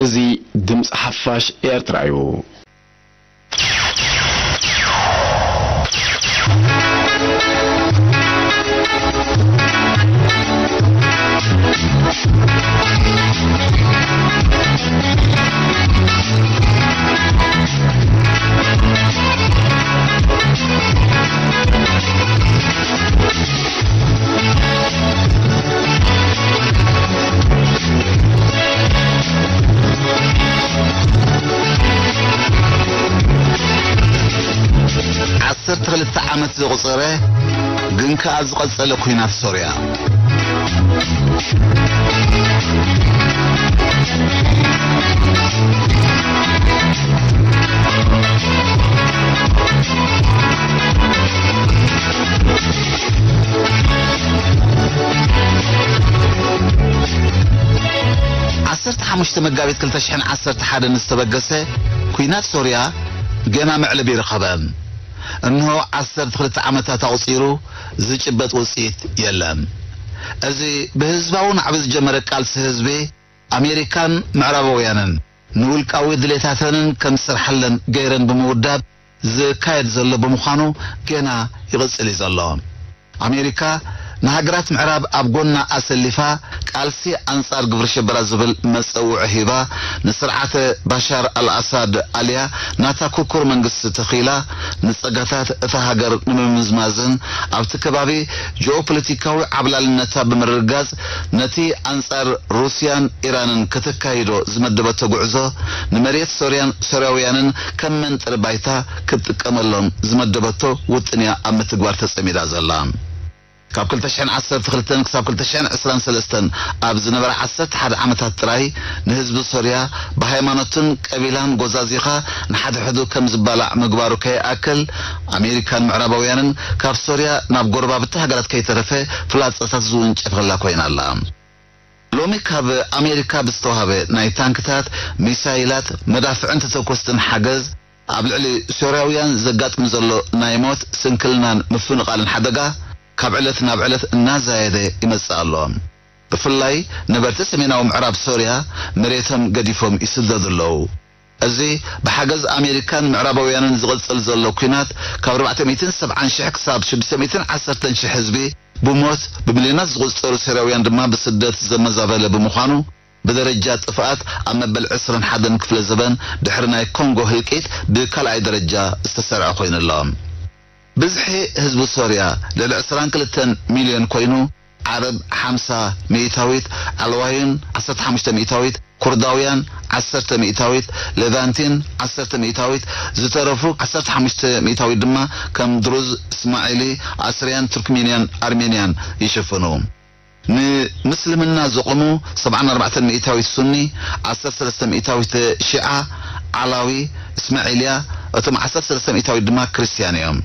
እዚ ድምፂ ሓፋሽ ኤርትራ እዩ። ዓሰርተ ክልተ ዓመት ዘቑጸረ ግን ከኣ ዝቐጸለ ኲናት ሶርያ። ዓሰርተ ሓሙሽተ መጋቢት ክልተ ሽሕን ዓሰርተ ሓደን ዝተበገሰ ኲናት ሶርያ ገና መዕለቢ ይርከበን። እንሆ ዓሰርተ ክልተ ዓመታት ኣቑጺሩ ዝጭበጥ ውጽኢት የለን። እዚ ብህዝባዊ ናዕቢ ዝጀመረ ቃልሲ ህዝቢ ኣሜሪካን ምዕራባውያንን ንውልቃዊ ድሌታተንን ከም ዝሰርሓለን ገይረን ብምውዳብ ዝካየድ ዘሎ ብምዃኑ ገና ይቕጽል እዩ ዘሎ። ኣሜሪካ ንሃገራት ምዕራብ ኣብ ጎና ኣሰሊፋ ቃልሲ ኣንጻር ግብሪ ሽበራ ዝብል መጸውዒ ሂባ ንስርዓተ ባሻር ኣልኣሳድ ኣልያ ናታ ክኩር መንግስቲ ተኺላ ንጸጋታት እታ ሃገር ንምምዝማዝን ኣብቲ ከባቢ ጂኦፖለቲካዊ ዓብላልነታ ብምርግጋጽ ነቲ ኣንጻር ሩስያን ኢራንን ከተካይዶ ዝመደበቶ ጉዕዞ ንመሬት ሶርያን ሶርያውያንን ከም መንጥሪ ባይታ ክትጥቀመሎም ዝመደበቶ ውጥንያ ኣብ ምትግባር ተጸሚዳ ዘላ። ካብ ክልተ ሽሕን ዓሰርተ ክልተን ክሳብ ክልተ ሽሕን ዕስራን ሰለስተን ኣብ ዝነበረ ዓሰርተ ሓደ ዓመታት ጥራይ ንህዝቢ ሶርያ ብሃይማኖትን ቀቢላን ጎዛዚኻ ንሓድሕዱ ከም ዝባላዕ ምግባሩ ከይኣክል ኣሜሪካን ምዕራባውያንን ካብ ሶርያ ናብ ጎረባብቲ ሃገራት ከይተረፈ ፍላጻታት ዝውንጨፈላ ኮይና ኣላ። ሎሚ ካብ ኣሜሪካ ብዝተዋህበ ናይ ታንክታት፣ ሚሳይላት፣ መዳፍዕን ተተኮስትን ሓገዝ ኣብ ልዕሊ ሶርያውያን ዘጋጥም ዘሎ ናይ ሞት ስንክልናን ምፍንቓልን ሓደጋ ካብ ዕለት ናብ ዕለት እናዛየደ ይመጽእ ኣሎ። ብፍላይ ነበርቲ ሰሜናዊ ምዕራብ ሶርያ መሬቶም ገዲፎም ይስደዱ ኣለዉ። እዚ ብሓገዝ ኣሜሪካን ምዕራባውያንን ዝቕጽል ዘሎ ኲናት ካብ ኣርባዕተ ሚእትን ሰብዓን ሽሕ ክሳብ ሽዱሽተ ሚእትን ዓሰርተን ሽሕ ህዝቢ ብሞት ብሚልዮናት ዝቑጸሩ ሶርያውያን ድማ ብስደት ዘመዛበለ ብምዃኑ ብደረጃ ጥፍኣት ኣብ መበል ዕስራን ሓደን ክፍለ ዘበን ድሕሪ ናይ ኮንጎ ህልቂት ብካልኣይ ደረጃ ዝተሰርዐ ኮይኑ ኣሎ። ብዝሒ ህዝቢ ሶርያ ልዕሊ ዕስራን ክልተን ሚልዮን ኮይኑ ዓረብ ሓምሳ ሚእታዊት፣ ዓለዋይን ዓሰርተ ሓሙሽተ ሚእታዊት፣ ኩርዳውያን ዓሰርተ ሚእታዊት፣ ሌቫንቲን ዓሰርተ ሚእታዊት፣ ዝተረፉ ዓሰርተ ሓሙሽተ ሚእታዊት ድማ ከም ድሩዝ፣ እስማዒሊ፣ ኣስርያን ቱርክሜንያን ኣርሜንያን ይሽፍኑ። ንምስልምና ዝቑሙ ሰብዓን ኣርባዕተን ሚእታዊት ሱኒ፣ ዓሰርተ ሰለስተ ሚእታዊት ሺዓ፣ ዓላዊ፣ እስማዒልያ፣ እቶም ዓሰርተ ሰለስተ ሚእታዊት ድማ ክርስትያን እዮም።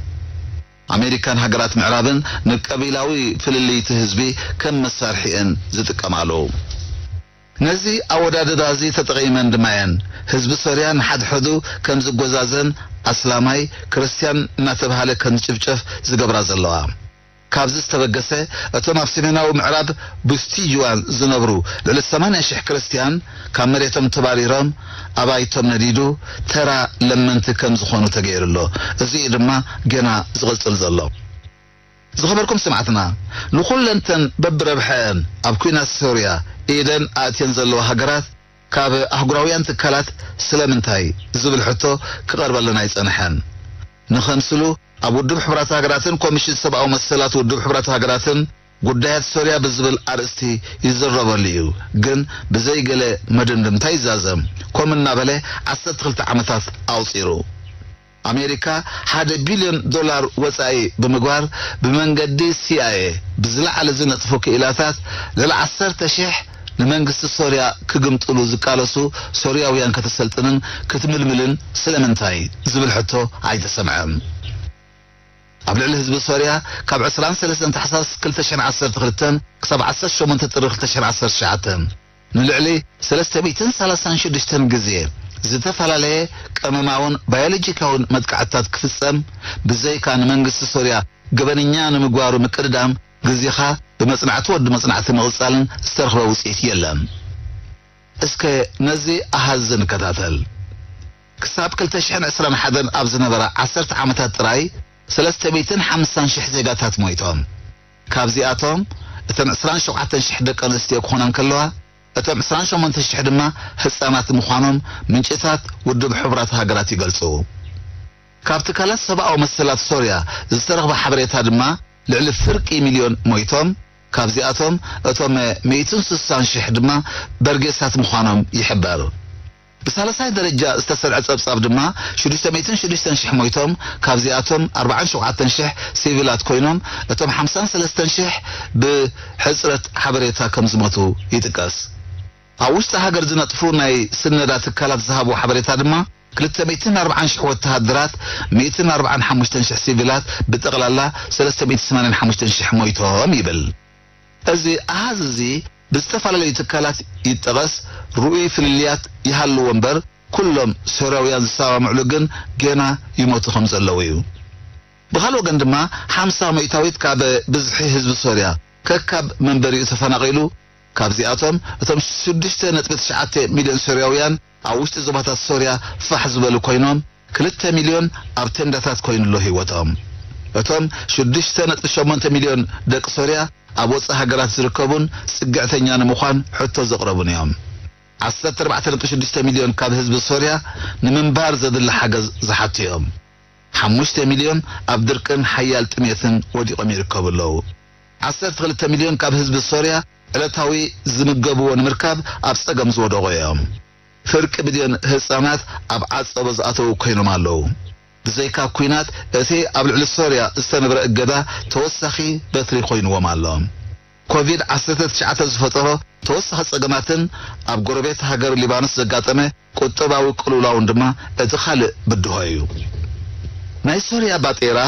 ኣሜሪካን ሃገራት ምዕራብን ንቀቢላዊ ፍልልይቲ ህዝቢ ከም መሳርሒ'የን ዝጥቀማሉ። ነዚ ኣወዳድባ እዚ ተጠቒመን ድማ እየን ህዝቢ ሶርያ ንሓድሕዱ ከም ዝጎዛዘን ኣስላማይ ክርስትያን እናተባህለ ከም ዝጭፍጨፍ ዝገብራ ዘለዋ። ካብዚ ዝተበገሰ እቶም ኣብ ሰሜናዊ ምዕራብ ቡስቲጅዋን ዝነብሩ ልዕሊ ሰማንያ ሽሕ ክርስትያን ካብ መሬቶም ተባሪሮም ኣባይቶም ነዲዱ ተራ ለመንቲ ከም ዝኾኑ ተገይሩ ኣሎ። እዚ እዩ ድማ ገና ዝቕጽል ዘሎ። ዝኸበርኩም ሰማዕትና፣ ንኹለንተን በብረብሐአን ኣብ ኲናት ሶርያ ኢደን ኣእትየን ዘለዋ ሃገራት ካብ ኣህጉራውያን ትካላት ስለምንታይ ዝብል ሕቶ ክቐርበለን ኣይጸንሐን። ንኸምስሉ ኣብ ውድብ ሕቡራት ሃገራትን ኮሚሽን ሰብኣዊ መሰላት ውድብ ሕቡራት ሃገራትን ጉዳያት ሶርያ ብዝብል ኣርእስቲ ይዝረበሉ እዩ። ግን ብዘይ ገለ መደምደምታ ይዛዘም። ኮም እናበለ ዓሰርተ ክልተ ዓመታት ኣቑጺሩ። ኣሜሪካ ሓደ ቢልዮን ዶላር ወጻኢ ብምግባር ብመንገዲ ሲኣይኤ ብዝለዓለ ዝነጥፉ ክኢላታት ልዕሊ ዓሰርተ ሽሕ ንመንግስቲ ሶርያ ክግምጥሉ ዝቃለሱ ሶርያውያን ከተሰልጥንን ክትምልምልን ስለምንታይ ዝብል ሕቶ ኣይተሰምዐን። ኣብ ልዕሊ ህዝቢ ሶርያ ካብ ዕስራን ሰለስተን ታሕሳስ ክልተ ሽሕን ዓሰርተ ክልተን ክሳብ ዓሰርተ ሸሞንተ ጥሪ ክልተ ሽሕን ዓሰርተ ትሽዓተን ንልዕሊ ሰለስተ ሚእትን ሰላሳን ሽዱሽተን ግዜ ዝተፈላለየ ቀመማውን ባዮሎጂካውን መጥቃዕትታት ክፍጸም ብዘይካ ንመንግስቲ ሶርያ ገበነኛ ንምግባሩ ምቅድዳም ግዜኻ ብመጽናዕቲ ወዲ መጽናዕቲ ምቕጻልን ዝተረኽበ ውጽኢት የለን። እስከ ነዚ ኣሃዝ ንከታተል። ክሳብ ክልተ ሽሕን ዕስራን ሓደን ኣብ ዝነበራ ዓሰርተ ዓመታት ጥራይ ሰለስተ ሚእትን ሓምሳን ሽሕ ዜጋታት ሞይቶም። ካብዚኣቶም እተን ዕስራን ሸውዓተን ሽሕ ደቂ ኣንስትዮ ክኾና እንከለዋ፣ እቶም ዕስራን ሸሞንተን ሽሕ ድማ ህጻናት ምዃኖም ምንጭታት ውድብ ሕቡራት ሃገራት ይገልጹ። ካብ ትካላት ሰብኣዊ መሰላት ሶርያ ዝተረኽበ ሓበሬታ ድማ፣ ልዕሊ ፍርቂ ሚልዮን ሞይቶም፣ ካብዚኣቶም እቶም ሚእትን ስሳን ሽሕ ድማ በርጌሳት ምዃኖም ይሕበር። ብሳልሳይ ደረጃ ዝተሰርዐ ጸብጻብ ድማ፣ ሽዱሽተ ሚእትን ሽዱሽተን ሽሕ ሞይቶም፣ ካብዚኣቶም ኣርባዓን ሸውዓተን ሽሕ ሲቪላት ኮይኖም፣ እቶም ሓምሳን ሰለስተን ሽሕ ብሕጽረት ሓበሬታ ከም ዝሞቱ ይጥቀስ። ኣብ ውሽጢ ሃገር ዝነጥፉ ናይ ስነዳ ትካላት ዝሃብዎ ሓበሬታ ድማ፣ ክልተ ሚእትን ኣርባዓን ሽሕ ወተሃደራት፣ ሚእትን ኣርባዓን ሓሙሽተን ሽሕ ሲቪላት፣ ብጠቕላላ ሰለስተ ሚእትን ሰማንያን ሓሙሽተን ሽሕ ሞይቶም ይብል። እዚ ኣሃዝ እዚ ብዝተፈላለዩ ትካላት ይጠቐስ፣ ርኡይ ፍልልያት ይሃልዎ እምበር፣ ኩሎም ሶርያውያን ዝሰማምዕሉ ግን ጌና ይሞቱ ከም ዘለዉ እዩ። ብኻልእ ወገን ድማ፣ ሓምሳ ሚእታዊት ካብ ብዝሒ ህዝቢ ሶርያ ከካብ መንበሪኡ ተፈናቒሉ። ካብዚኣቶም እቶም ሽዱሽተ ነጥቢ ትሽዓተ ሚልዮን ሶርያውያን ኣብ ውሽጢ ዞባታት ሶርያ ፋሕ ዝበሉ ኮይኖም፣ ክልተ ሚልዮን ኣብ ቴንዳታት ኮይኑ ኣሎ ህይወቶም። እቶም ሽዱሽተ ነጥቢ ሸሞንተ ሚልዮን ደቂ ሶርያ ኣብ ወጻኢ ሃገራት ዝርከቡን ጽግዕተኛ ንምዃን ሕቶ ዘቕረቡን እዮም። ዓሰርተ ኣርባዕተ ነጥቢ ሽዱሽተ ሚልዮን ካብ ህዝቢ ሶርያ ንምንባር ዘድሊ ሓገዝ ዝሓቱ እዮም። ሓሙሽተ ሚልዮን ኣብ ድርቅን ሓያል ጥሜትን ወዲቖም ይርከቡ ኣለዉ። ዓሰርተ ክልተ ሚልዮን ካብ ህዝቢ ሶርያ ዕለታዊ ዝምገብዎ ንምርካብ ኣብ ጸገም ዝወደቑ እዮም። ፍርቂ ሚልዮን ህጻናት ኣብ ዓጸቦ ዝኣተዉ ኮይኖም ኣለዉ። ብዘይካ ኲናት፣ እቲ ኣብ ልዕሊ ሶርያ ዝተነበረ እገዳ ተወሳኺ በትሪ ኮይንዎም ኣሎ። ኮቪድ ዓሰርተ ትሽዓተ ዝፈጠሮ ተወሳኺ ጸገማትን ኣብ ጎረቤት ሃገር ሊባኖስ ዘጋጠመ ቁጠባዊ ቅልውላውን ድማ እቲ ካልእ ብድሆ እዩ። ናይ ሶርያ ባጤራ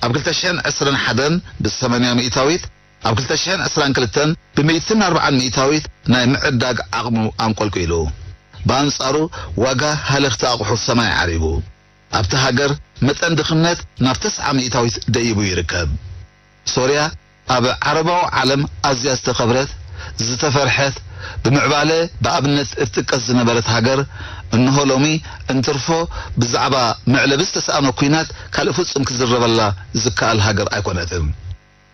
ኣብ ክልተ ሽሕን ዕስራን ሓደን ብሰማንያ ሚእታዊት፣ ኣብ ክልተ ሽሕን ዕስራን ክልተን ብሚእትን ኣርባዓን ሚእታዊት ናይ ምዕዳግ ዓቕሙ ኣንቆልቂሉ። ብኣንጻሩ ዋጋ ሃለኽቲ ኣቑሑ ሰማይ ዓሪጉ። ኣብቲ ሃገር መጠን ድኽነት ናብ ተስዓ ሚእታዊት ደይቡ ይርከብ። ሶርያ ኣብ ዓረባዊ ዓለም ኣዝያ ዝተኸብረት፣ ዝተፈርሐት፣ ብምዕባለ ብኣብነት እትጥቀስ ዝነበረት ሃገር፣ እንሆ ሎሚ እንትርፎ ብዛዕባ መዕለቢ ዝተሰኣኖ ኲናት ካልእ ፍጹም ክዝረበላ ዝከኣል ሃገር ኣይኮነትን።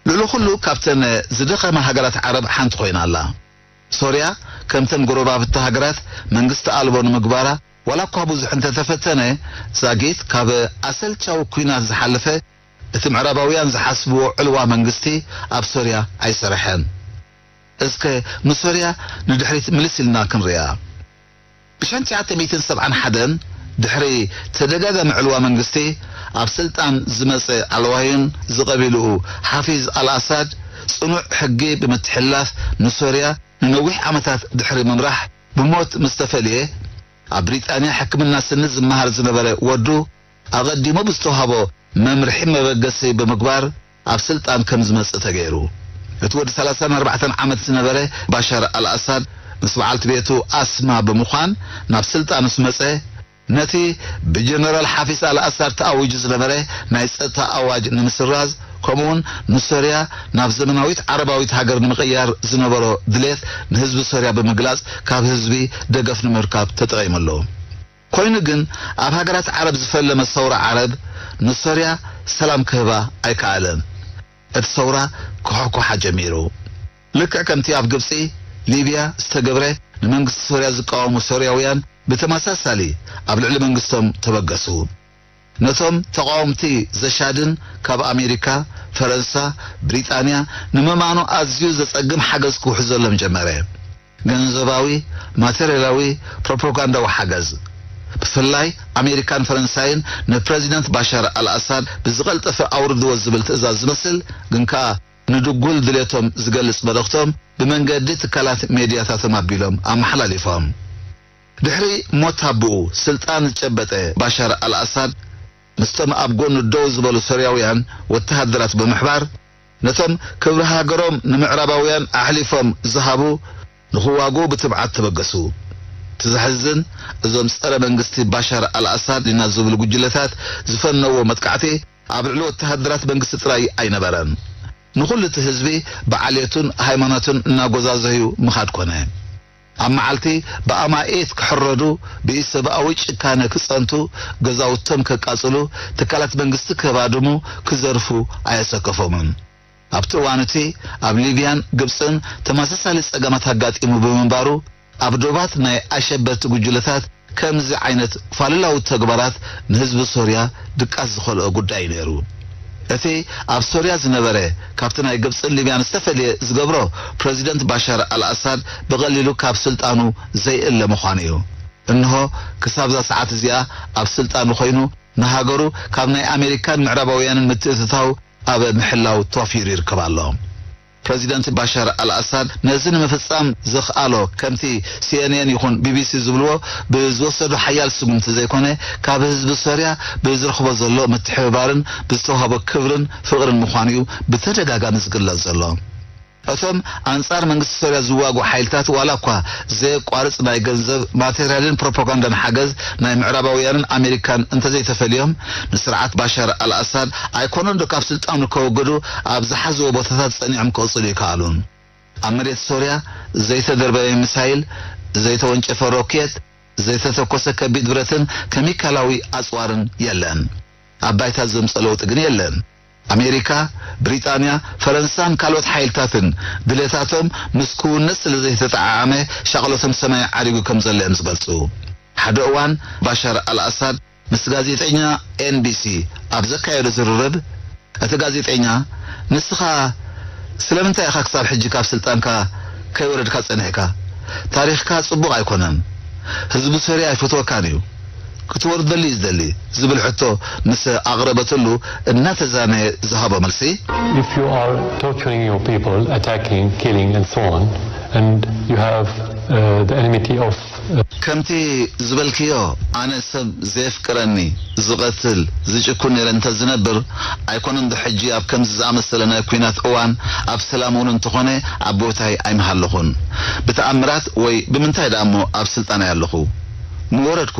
ልዕሊ ኩሉ ካብተን ዝደኸማ ሃገራት ዓረብ ሓንቲ ኮይና ኣላ። ሶርያ ከምተን ጎረባብቲ ሃገራት መንግስቲ ኣልቦ ንምግባራ ዋላ እኳ ብዙሕ እንተተፈተነ፣ ዛጊት ካብ ኣሰልቻዊ ኲናት ዝሓለፈ እቲ ምዕራባውያን ዝሓስብዎ ዕልዋ መንግስቲ ኣብ ሶርያ ኣይሰረሐን። እስከ ንሶርያ ንድሕሪት ምልስ ኢልና ክንሪኣ። ብሽሕን ትሽዓተ ሚእትን ሰብዓን ሓደን ድሕሪ ተደጋጋሚ ዕልዋ መንግስቲ ኣብ ስልጣን ዝመጸ ኣልዋዩን ዝቐቢልኡ ሓፊዝ ኣልኣሳድ ጽኑዕ ሕጊ ብምትሕልላፍ ንሶርያ ንነዊሕ ዓመታት ድሕሪ ምምራሕ ብሞት ምስ ተፈልየ፣ ኣብ ብሪጣንያ ሕክምና ስኒ ዝመሃር ዝነበረ ወዱ ኣቐዲሙ ብዝተዋህቦ መምርሒ መበገሲ ብምግባር ኣብ ስልጣን ከም ዝመጽእ ተገይሩ። እቲ ወዲ ሰላሳን ኣርባዕተን ዓመት ዝነበረ ባሻር ኣልኣሳድ ምስ በዓልቲ ቤቱ ኣስማ ብምዃን ናብ ስልጣን ምስ መጸ፣ ነቲ ብጀነራል ሓፊዝ ኣልኣሳድ ተኣዊጁ ዝነበረ ናይ ጸጥታ ኣዋጅ ንምስራዝ፣ ከምኡውን ንሶርያ ናብ ዘመናዊት ዓረባዊት ሃገር ንምቕያር ዝነበሮ ድሌት ንህዝቢ ሶርያ ብምግላጽ፣ ካብ ህዝቢ ደገፍ ንምርካብ ተጠቒሙሉ። ኮይኑ ግን፣ ኣብ ሃገራት ዓረብ ዝፈለመ ሰውራ ዓረብ ንሶርያ ሰላም ክህባ ኣይከኣለን። እቲ ሰውራ ክሖሕኮሓ ጀሚሩ። ልክዕ ከምቲ ኣብ ግብጺ፣ ሊብያ ዝተገብረ፣ ንመንግስቲ ሶርያ ዝቃወሙ ሶርያውያን ብተመሳሳሊ ኣብ ልዕሊ መንግስቶም ተበገሱ። ነቶም ተቃወምቲ ዘሻድን ካብ ኣሜሪካ፣ ፈረንሳ፣ ብሪጣንያ ንምእማኑ ኣዝዩ ዘጸግም ሓገዝ ክውሕዘሎም ጀመረ። ገንዘባዊ፣ ማቴሪያላዊ፣ ፕሮፓጋንዳዊ ሓገዝ። ብፍላይ ኣሜሪካን ፈረንሳይን ንፕረዚደንት ባሻር ኣልኣሳድ ብዝቐልጠፈ ኣውርድዎ ዝብል ትእዛዝ ዝመስል፣ ግን ከኣ ንድጉል ድሌቶም ዝገልጽ መልእኽቶም ብመንገዲ ትካላት ሜድያታቶም ኣቢሎም ኣመሓላሊፎም። ድሕሪ ሞት ኣቦኡ ስልጣን ዝጨበጠ ባሻር ኣልኣሳድ፣ ምስቶም ኣብ ጎኑ ደው ዝበሉ ሶርያውያን ወተሃደራት ብምሕባር፣ ነቶም ክብሪ ሃገሮም ንምዕራባውያን ኣሕሊፎም ዝሃቡ ንኽዋግኡ ብትብዓት ተበገሱ። እቲ ዘሕዝን፣ እዞም ጸረ መንግስቲ ባሻር ኣልኣሳድ ኢና ዝብሉ ጉጅለታት ዝፈነዎ መጥቃዕቲ ኣብ ልዕሊ ወተሃደራት መንግስቲ ጥራይ ኣይነበረን። ንኹሉ እቲ ህዝቢ ብዓሌቱን ሃይማኖቱን እናጎዛዘዩ ምኻድ ኮነ። ኣብ መዓልቲ ብኣማኢት ክሕረዱ፣ ብኢሰብኣዊ ጭካነ ክጸንቱ፣ ገዛውቶም ከቃጽሉ፣ ትካላት መንግስቲ ከባድሙ፣ ክዘርፉ ኣየሰከፎምን። ኣብቲ እዋን እቲ ኣብ ሊብያን ግብጽን ተመሳሳሊ ጸገማት ኣጋጢሙ ብምንባሩ፣ ኣብ ዶባት ናይ ኣሸበርቲ ጉጅለታት ከምዚ ዓይነት ፋልላዊ ተግባራት ንህዝቢ ሶርያ ድቃስ ዝኸልኦ ጉዳይ እዩ ነይሩ። እቲ ኣብ ሶርያ ዝነበረ፣ ካብቲ ናይ ግብጽን ሊብያን ዝተፈልየ ዝገብሮ፣ ፕረዚደንት ባሻር ኣልኣሳድ ብቐሊሉ ካብ ስልጣኑ ዘይእለ ምዃኑ እዩ። እንሆ፣ ክሳብዛ ሰዓት እዚኣ ኣብ ስልጣኑ ኮይኑ፣ ንሃገሩ ካብ ናይ ኣሜሪካን ምዕራባውያንን ምትእትታው ኣብ ምሕላው ተዋፊሩ ይርከብ ኣሎ። ፕረዚደንት ባሻር ኣልኣሳድ ነዚ ንምፍጻም ዘኽኣሎ፣ ከምቲ ሲኤንኤን ይኹን ቢቢሲ ዝብልዎ፣ ብዝወሰዶ ሓያል ስጉምቲ ዘይኮነ፣ ካብ ህዝቢ ሶርያ ብዝረኽቦ ዘሎ ምትሕብባርን ብዝተዋህቦ ክብርን ፍቕርን ምዃኑ እዩ ብተደጋጋሚ ዝግለጽ ዘሎ። እቶም ኣንጻር መንግስቲ ሶርያ ዝዋግኡ ሓይልታት፣ ዋላ እኳ ዘየቋርጽ ናይ ገንዘብ፣ ማቴርያልን ፕሮፓጋንዳን ሓገዝ ናይ ምዕራባውያንን ኣሜሪካን እንተዘይተፈልዮም፣ ንስርዓት ባሻር ኣልኣሳድ ኣይኮነን ዶ ካብ ስልጣኑ ከወግዱ ኣብ ዝሓዝዎ ቦታታት ጸኒዖም ክቕጽሉ ይከኣሉን። ኣብ መሬት ሶርያ ዘይተደርበየ ሚሳይል፣ ዘይተወንጨፈ ሮኬት፣ ዘይተተኮሰ ከቢድ ብረትን ኬሚካላዊ ኣጽዋርን የለን። ኣብ ባይታ ዘምጸ ለውጢ ግን የለን። ኣሜሪካ፣ ብሪጣንያ፣ ፈረንሳን ካልኦት ሓይልታትን ድሌታቶም ምስ ክውንነት ስለ ዘይተጠዓዓመ፣ ሻቕሎቶም ሰማይ ዓሪጉ ከም ዘሎ እዮም ዝገልጹ። ሓደ እዋን፣ ባሻር ኣልኣሳድ ምስ ጋዜጠኛ ኤንቢሲ ኣብ ዘካየዶ ዝርርብ፣ እቲ ጋዜጠኛ፣ "ንስኻ ስለምንታይ ኢኻ ክሳብ ሕጂ ካብ ስልጣንካ ከይወረድካ ጸኒሕካ? ታሪኽካ ጽቡቕ ኣይኮነን። ህዝቢ ሶርያ ኣይፈትወካን እዩ። ክትወርደሉ እዩ ዝደሊ" ዝብል ሕቶ ምስ ኣቕረበትሉ፣ እናተዛነየ ዝሃቦ መልሲ፣ If you are torturing your people, attacking, killing and so on, and you have uh, the enmity of ከምቲ ዝበልክዮ፣ ኣነ ሰብ ዘየፍቅረኒ፣ ዝቐትል፣ ዝጭኩን ነይረ እንተ ዝነብር፣ ኣይኮነን ዶ ሕጂ ኣብ ከምዚ ዝኣመሰለ ናይ ኲናት እዋን ኣብ ሰላም እውን እንተኾነ ኣብ ቦታይ ኣይምሃለኹን። ብተኣምራት ወይ ብምንታይ ደኣ እሞ ኣብ ስልጣን ኣይ ኣለኹ? ምወረድኩ።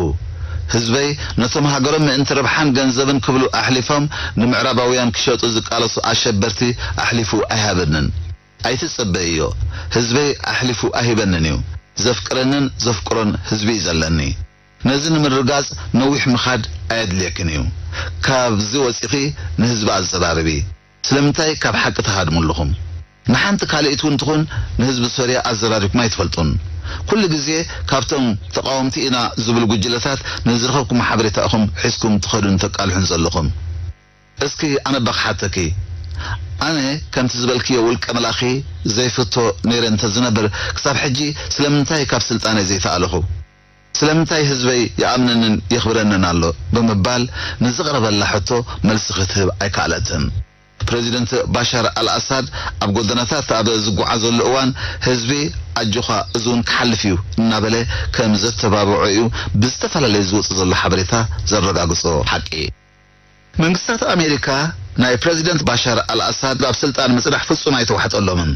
ህዝበይ ነቶም ሃገሮም ምእንቲ ረብሓን ገንዘብን ክብሉ ኣሕሊፎም ንምዕራባውያን ክሸጡ ዝቃለሱ ኣሸበርቲ ኣሕሊፉ ኣይሃበንን። ኣይትጸበይዮ። ህዝበይ ኣሕሊፉ ኣይህበንን እዩ። ዘፍቅረንን ዘፍቅሮን ህዝቢ እዩ ዘለኒ። ነዚ ንምርጋጽ ነዊሕ ምኻድ ኣየድልየክን እዩ። ካብዚ ወጺኺ ንህዝቢ ኣዘራርቢ። ስለምንታይ ካብ ሓቂ ትሃድሙ ኣለኹም? ንሓንቲ ካልኢት እውን ትኹን ንህዝቢ ሶርያ ኣዘራሪብኩም ኣይትፈልጡን። ኩሉ ግዜ ካብቶም ተቓወምቲ ኢና ዝብሉ ጉጅለታት ንዝረኸብኩም ሓበሬታ ኢኹም ሒዝኩም ትኸዱን ተቃልሑን ዘለኹም። እስኪ ኣነ እባ ክሓተኪ፣ ኣነ ከምቲ ዝበልክዮ ውልቀ መላኺ ዘይፍቶ ነይረ እንተ ዝነብር፣ ክሳብ ሕጂ ስለምንታይ ካብ ስልጣነይ ዘይተኣለኹ? ስለምንታይ ህዝበይ ይኣምነንን የኽብረንን ኣሎ? ብምባል ንዝቐረበላ ሕቶ መልሲ ክትህብ ኣይከኣለትን። ፕረዚደንት ባሻር ኣልኣሳድ ኣብ ጎደናታት ኣብ ዝጓዓዘሉ እዋን፣ ህዝቢ፣ "ኣጆኻ፣ እዚ እውን ክሓልፍ እዩ" እናበለ ከም ዘተባብዖ እዩ ብዝተፈላለየ ዝወጽእ ዘሎ ሓበሬታ ዘረጋግጾ ሓቂ። መንግስታት ኣሜሪካ ናይ ፕረዚደንት ባሻር ኣልኣሳድ ኣብ ስልጣን ምጽናሕ ፍጹም ኣይተዋሕጠሎምን።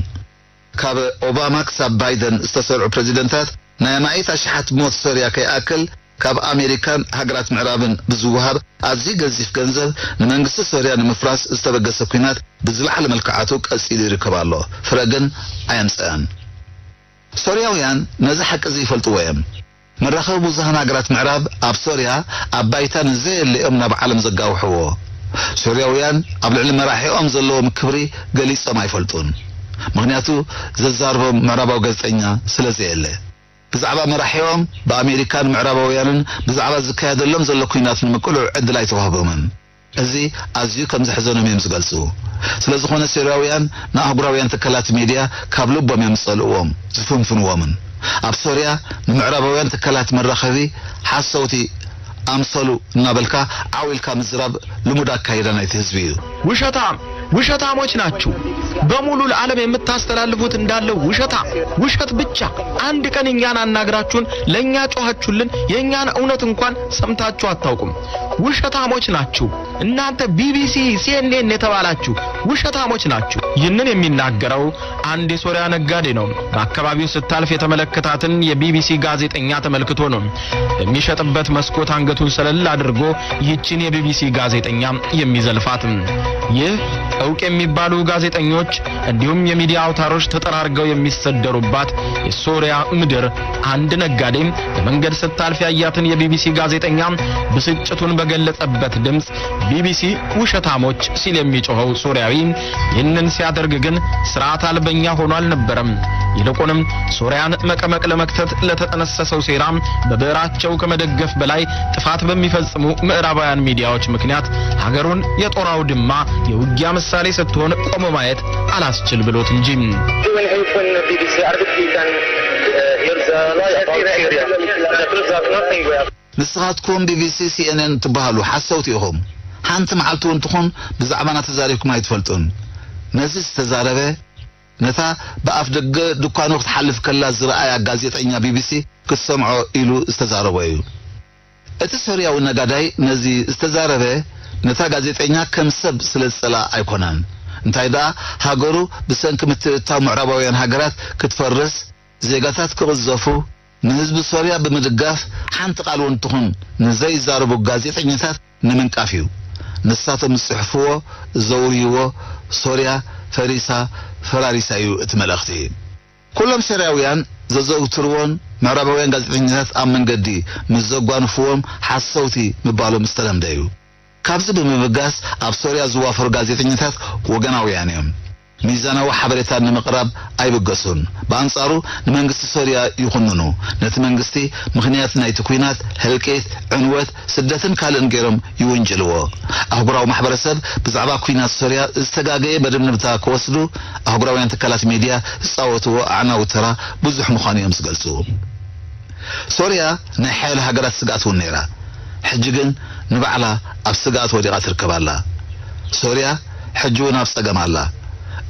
ካብ ኦባማ ክሳብ ባይደን ዝተሰርዑ ፕረዚደንታት፣ ናይ ኣማኢት ኣሽሓት ሞት ሶርያ ከይኣክል፣ ካብ ኣሜሪካን ሃገራት ምዕራብን ብዝወሃብ ኣዝዩ ገዚፍ ገንዘብ፣ ንመንግስቲ ሶርያ ንምፍራስ ዝተበገሰ ኲናት ብዝለዓለ መልክዓቱ ቀጺሉ ይርከብ ኣሎ። ፍረ ግን ኣየምጸአን። ሶርያውያን ነዚ ሓቂ እዚ ይፈልጥዎ እዮም። መራኸቢ ብዙሃን ሃገራት ምዕራብ ኣብ ሶርያ ኣብ ባይታ ንዘየለ እዮም ናብ ዓለም ዘጋውሕዎ። ሶርያውያን ኣብ ልዕሊ መራሒኦም ዘለዎም ክብሪ ገሊጾም ኣይፈልጡን። ምኽንያቱ፣ ዘዛርቦም ምዕራባዊ ጋዜጠኛ ስለ ዘየለ። ብዛዕባ መራሒኦም፣ ብኣሜሪካን ምዕራባውያንን ብዛዕባ ዝካየደሎም ዘሎ ኲናት ንምቅልዑ ዕድል ኣይተዋህቦምን። እዚ ኣዝዩ ከም ዘሕዘኖም እዮም ዝገልጹ። ስለ ዝኾነ፣ ሶርያውያን ንኣህጉራውያን ትካላት ሚድያ ካብ ልቦም እዮም ዝጸልእዎም፣ ዝፍንፍንዎምን። ኣብ ሶርያ፣ ንምዕራባውያን ትካላት መራኸቢ ሓሰውቲ ኣምሰሉ እናበልካ ዓው ኢልካ ምዝራብ ልሙድ ኣካይዳ ናይቲ ህዝቢ እዩ። ውሸታም፣ ውሸታሞች ናችሁ። በሙሉ ለዓለም የምታስተላልፉት እንዳለ ውሸታም፣ ውሸት ብቻ። አንድ ቀን እኛን አናግራችሁን፣ ለእኛ ጮኻችሁልን፣ የእኛን እውነት እንኳን ሰምታችሁ አታውቁም። ውሸታሞች ናችሁ። እናንተ ቢቢሲ፣ ሲኤንኤን የተባላችሁ ውሸታሞች ናችሁ። ይህንን የሚናገረው አንድ የሶሪያ ነጋዴ ነው። በአካባቢው ስታልፍ የተመለከታትን የቢቢሲ ጋዜጠኛ ተመልክቶ ነው በሚሸጥበት መስኮት አንገቱን ሰለል አድርጎ ይህችን የቢቢሲ ጋዜጠኛ የሚዘልፋት። ይህ እውቅ የሚባሉ ጋዜጠኞች እንዲሁም የሚዲያ አውታሮች ተጠራርገው የሚሰደሩባት የሶሪያ ምድር አንድ ነጋዴ በመንገድ ስታልፍ ያያትን የቢቢሲ ጋዜጠኛ ብስጭቱን በገለጸበት ድምፅ «ቢቢሲ ውሸታሞች» ሲል የሚጮኸው ሶሪያዊ ይህንን ሲያደርግ ግን ስርዓት አልበኛ ሆኖ አልነበረም። ይልቁንም ሶሪያን መቀመቅ ለመክተት ለተጠነሰሰው ሴራ በብዕራቸው ከመደገፍ በላይ ጥፋት በሚፈጽሙ ምዕራባውያን ሚዲያዎች ምክንያት ሀገሩን የጦር አውድማ፣ የውጊያ ምሳሌ ስትሆን ቆሞ ማየት አላስችል ብሎት እንጂ። Doing anything BBC Arabic you can uh, hear the lie about Syria. The truth that nothing we have. ንስኻትኩም ቢቢሲ፣ ሲኤንኤን ትበሃሉ ሓሰውቲ ኢኹም። ሓንቲ መዓልቲ እውን ትኹን ብዛዕባና ተዛሪብኩም ኣይትፈልጡን። ነዚ ዝተዛረበ፣ ነታ ብኣፍ ደገ ድኳኑ ክትሓልፍ ከላ ዝረኣያ ጋዜጠኛ ቢቢሲ ክትሰምዖ ኢሉ ዝተዛረቦ እዩ። እቲ ሶርያዊ ነጋዳይ ነዚ ዝተዛረበ፣ ነታ ጋዜጠኛ ከም ሰብ ስለ ዝጸልኣ ኣይኮነን። እንታይ ደኣ፣ ሃገሩ ብሰንኪ ምትእትታው ምዕራባውያን ሃገራት ክትፈርስ፣ ዜጋታት ክቕዘፉ፣ ንህዝቢ ሶርያ ብምድጋፍ ሓንቲ ቃል እውን ትኹን ንዘይዛረቡ ጋዜጠኛታት ንምንቃፍ እዩ። ንሳቶም ዝጽሕፍዎ፣ ዘውርይዎ፣ ሶርያ ፈሪሳ፣ ፈራሪሳ እዩ እቲ መልእኽቲ። ኩሎም ሶርያውያን ዘዘውትርዎን ምዕራባውያን ጋዜጠኛታት ኣብ መንገዲ ምስ ዘጓንፍዎም ሓሰውቲ ምባሎም ዝተለምደ እዩ። ካብዚ ብምብጋስ ኣብ ሶርያ ዝዋፈሩ ጋዜጠኛታት ወገናውያን እዮም። ሚዛናዊ ሓበሬታ ንምቕራብ ኣይብገሱን። ብኣንጻሩ ንመንግስቲ ሶርያ ይኹንኑ። ነቲ መንግስቲ ምኽንያት ናይቲ ኲናት፣ ህልቂት፣ ዕንወት፣ ስደትን ካልእን ገይሮም ይውንጅልዎ። ኣህጉራዊ ማሕበረሰብ ብዛዕባ ኲናት ሶርያ ዝተጋገየ መደምደምታ ክወስዱ ኣህጉራውያን ትካላት ሚድያ ዝጻወትዎ ኣዕናዊ ተራ ብዙሕ ምዃኑ እዮም ዝገልጹ። ሶርያ ናይ ሓያሎ ሃገራት ስግኣት እውን ነይራ። ሕጂ ግን ንባዕላ ኣብ ስግኣት ወዲቓ ትርከብ ኣላ። ሶርያ ሕጂ እውን ኣብ ጸገም ኣላ።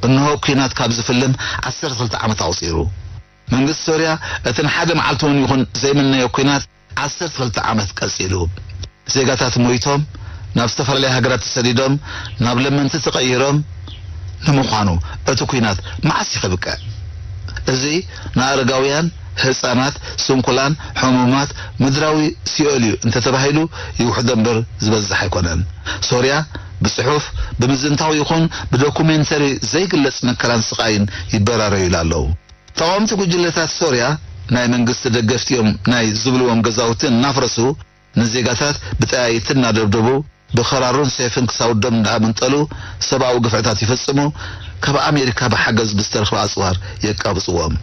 እንሆ ኲናት ካብ ዝፍልም ዓሰርተ ክልተ ዓመት ኣቑጺሩ። መንግስቲ ሶርያ እቲ ንሓደ መዓልቲ እውን ይኹን ዘይምነዮ ኲናት ዓሰርተ ክልተ ዓመት ቀጺሉ። ዜጋታት ሞይቶም፣ ናብ ዝተፈላለያ ሃገራት ተሰዲዶም፣ ናብ ለመንቲ ተቐይሮም። ንምዃኑ እቲ ኲናት መዓስ እዩ ከብቅዕ? እዚ ንኣረጋውያን፣ ህጻናት፣ ስንኩላን፣ ሕሙማት ምድራዊ ሲኦል እዩ እንተተባሂሉ ይውሕዶ እምበር ዝበዝሕ ኣይኮነን። ሶርያ ብጽሑፍ፣ ብምዝንታው ይኹን ብዶኩሜንተሪ ዘይግለጽ መከራን ስቓይን ይበራረዩላ ኣለዉ። ተቓወምቲ ጉጅለታት ሶርያ ናይ መንግስቲ ደገፍቲ እዮም ናይ ዝብልዎም ገዛውቲ እናፍረሱ፣ ንዜጋታት ብጠያይቲ እናደብደቡ፣ ብኸራሩን ሴፍን ክሳውዶም እንዳመንጠሉ ሰብኣዊ ግፍዕታት ይፍጽሙ፣ ካብ ኣሜሪካ ብሓገዝ ብዝተረኽበ ኣጽዋር የቃብጽዎም።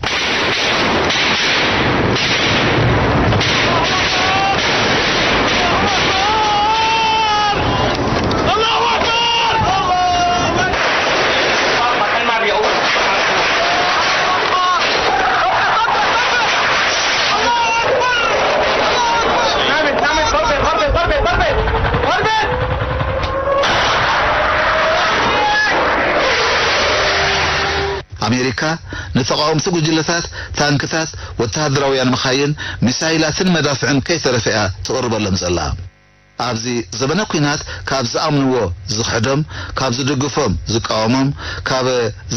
ኣሜሪካ ንተቓወምቲ ጉጅለታት ታንክታት፣ ወተሃደራውያን መኻይን፣ ሚሳይላትን መዳፍዕን ከይተረፈ እያ ትቕርበሎም ዘላ። ኣብዚ ዘበነ ኲናት ካብ ዝኣምንዎ ዝኽሕዶም፣ ካብ ዝድግፎም ዝቃወሞም፣ ካብ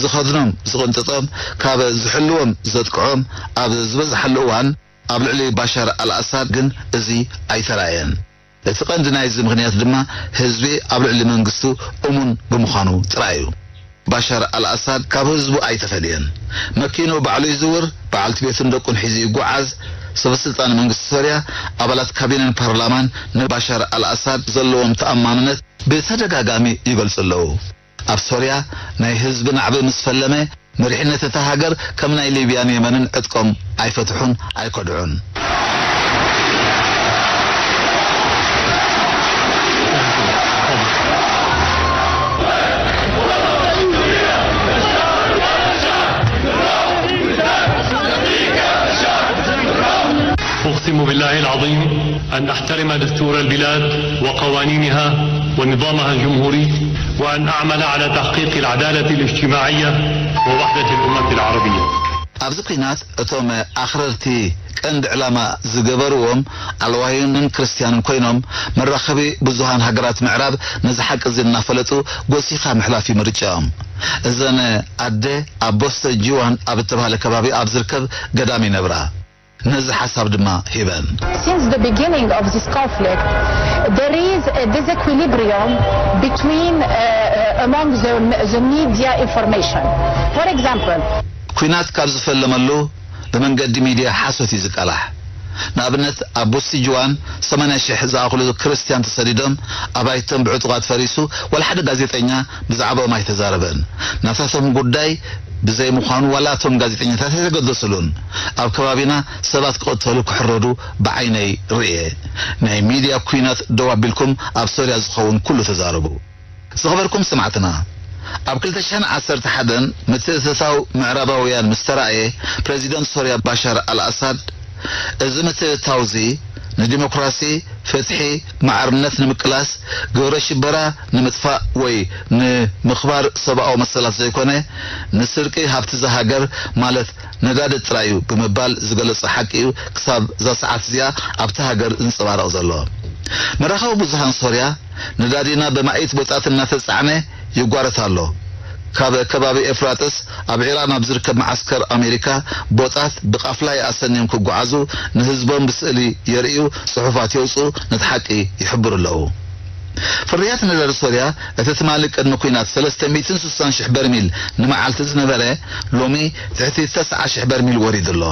ዝኸድኖም ዝቕንጥጦም፣ ካብ ዝሕልዎም ዘጥቅዖም ኣብ ዝበዝሓሉ እዋን፣ ኣብ ልዕሊ ባሻር ኣልኣሳድ ግን እዚ ኣይተራእየን። እቲ ቀንዲ ናይዚ ምኽንያት ድማ ህዝቢ ኣብ ልዕሊ መንግስቱ እሙን ብምዃኑ ጥራይ እዩ። ባሻር ኣልኣሳድ ካብ ህዝቡ ኣይተፈልየን። መኪንኡ ባዕሉ ይዝውር፣ በዓልቲ ቤቱን ደቁን ሒዙ ይጓዓዝ። ሰበስልጣን መንግስቲ ሶርያ፣ ኣባላት ካቢነን ፓርላማን ንባሻር ኣልኣሳድ ዘለዎም ተኣማንነት ብተደጋጋሚ ይገልጹ ኣለዉ። ኣብ ሶርያ ናይ ህዝቢ ናዕቢ ምስ ፈለመ፣ መሪሕነት እታ ሃገር ከም ናይ ሊብያን የመንን ዕጥቆም ኣይፈትሑን ኣይከድዑን። أقسم بالله العظيم أن أحترم دستور البلاد وقوانينها ونظامها الجمهوري، وأن أعمل على تحقيق العدالة الاجتماعية ووحدة الأمة العربية. ኣብዚ ኲናት እቶም ኣኽረርቲ ቀንዲ ዕላማ ዝገበርዎም ኣልዋዩንን ክርስትያንን ኮይኖም፣ መራኸቢ ብዙሃን ሃገራት ምዕራብ ነዚ ሓቂ እዚ እናፈለጡ ጎሲኻ ምሕላፍ እዩ ምርጫኦም። እዘን ኣደ ኣብ ቦስተ ጂዋን ኣብ እተባህለ ከባቢ ኣብ ዝርከብ ገዳም ይነብራ። ነዚ ሓሳብ ድማ ሂበን። Since the beginning of this conflict, there is a disequilibrium between uh, uh, among the, the media information. For example, ኲናት ካብ ዝፈለመሉ ብመንገዲ ሚድያ ሓሶት እዩ ዝቃላሕ። ንኣብነት ኣብ ቡስቲ ጅዋን ሰማንያ ሽሕ ዝኣኽሉ ክርስትያን ተሰዲዶም፣ ኣባይቶም ብዕጡቓት ፈሪሱ፣ ዋላ ሓደ ጋዜጠኛ ብዛዕባኦም ኣይተዛረበን። ናታቶም ጉዳይ ብዘይ ምዃኑ ዋላ እቶም ጋዜጠኛታት ኣይተገደስሉን። ኣብ ከባቢና ሰባት ክቕተሉ ክሕረዱ ብዓይነይ ርእየ። ናይ ሚድያ ኲናት ደው ኣቢልኩም ኣብ ሶርያ ዝኸውን ኩሉ ተዛረቡ። ዝኸበርኩም ሰማዕትና፣ ኣብ ክልተ ሽሕን ዓሰርተ ሓደን ምትእትታው ምዕራባውያን ምስ ተራእየ፣ ፕረዚደንት ሶርያ ባሻር ኣልኣሳድ፣ እዚ ምትእትታው እዚ ንዲሞክራሲ፣ ፍትሒ፣ ማዕርነት ንምቅላስ፣ ግብረ ሽበራ ንምጥፋእ ወይ ንምኽባር ሰብኣዊ መሰላት ዘይኮነ፣ ንስርቂ ሃብቲ እዛ ሃገር ማለት ነዳዲ ጥራይ እዩ ብምባል ዝገለጾ ሓቂ እዩ። ክሳብ እዛ ሰዓት እዚኣ ኣብታ ሃገር ዝንጸባረቕ ዘሎ። መራኸቢ ብዙሃን ሶርያ ነዳዲና ብማእት ቦጣት እናተጻዕነ ይጓረት ኣሎ። ካብ ከባቢ ኤፍራጥስ ኣብ ዒራቕ ናብ ዝርከብ መዓስከር ኣሜሪካ ቦጣት ብቓፍላይ ኣሰንዮም ክጓዓዙ፣ ንህዝቦም ብስእሊ የርእዩ፣ ጽሑፋት የውጽኡ፣ ነቲ ሓቂ ይሕብሩ ኣለዉ። ፍርያት ነዳዲ ሶርያ እቲ ትማሊ ቅድሚ ኲናት ሰለስተ ሚእትን ስሳን ሽሕ በርሚል ንመዓልቲ ዝነበረ ሎሚ ትሕቲ ተስዓ ሽሕ በርሚል ወሪዱ ኣሎ፣